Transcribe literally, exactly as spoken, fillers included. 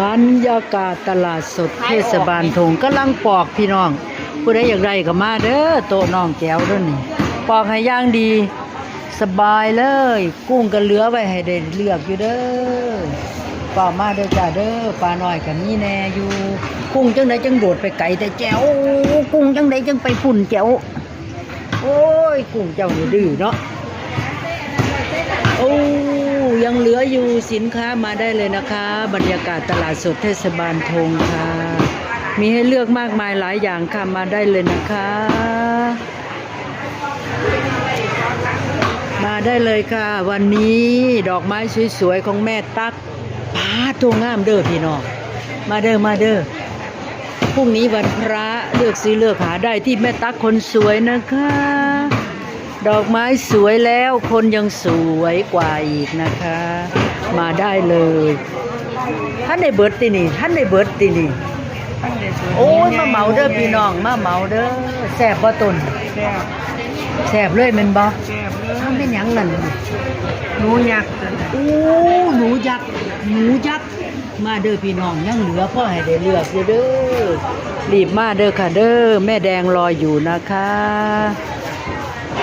บรรยากาศตลาดสดเทศบาลทงกำลังปอกพี่น้อง ผู้ใดอยากได้ก็มาเด้อ โต๊ะน้องแจ๋วเด้อนี่ ปอกให้อย่างดี สบายเลย กุ้งก็เหลือไว้ให้ได้เลือกอยู่เด้อ ปอกมาเด้อจ้าเด้อ ปลาน้อยก็มีแน่อยู่ กุ้งจังใดจังโดดไปไกลแต่แจ๋ว กุ้งจังใดจังไปพุ่นแจ๋ว โอ้ย กุ้งเจ้านี่ดื้อเนาะ โอ้ ยังเหลืออยู่ สินค้ามาได้เลยนะคะ บรรยากาศตลาดสดเทศบาลทงค่ะ มีให้เลือกมากมายหลายอย่างค่ะ มาได้เลยนะคะ มาได้เลยค่ะ วันนี้ดอกไม้สวยๆของแม่ตั๊ก ป๊าด โตงามเด้อพี่น้อง มาเด้อ มาเด้อ พรุ่งนี้วันพระ เลือกซื้อเลือกหาได้ที่แม่ตั๊กคนสวยนะคะ ดอกไม้สวยแล้วคนยังสวยกว่าอีกนะคะ มาได้เลย ท่านได้เบิดตินี่ ท่านได้เบิดตินี่ โอ้ย มาเหมาเด้อพี่น้อง มาเหมาเด้อ แซ่บบ่ต้น แซ่บ แซ่บเลยแม่นบ่ แซ่บเลย มันเป็นหยังนั่น หนูยักษ์ตัวนั้น โอ้ หนูยักษ์ หนูยักษ์ มาเด้อพี่น้อง ยังเหลือพอให้ได้เลือกอยู่เด้อ รีบมาเด้อค่ะเด้อ แม่แดงรออยู่นะคะ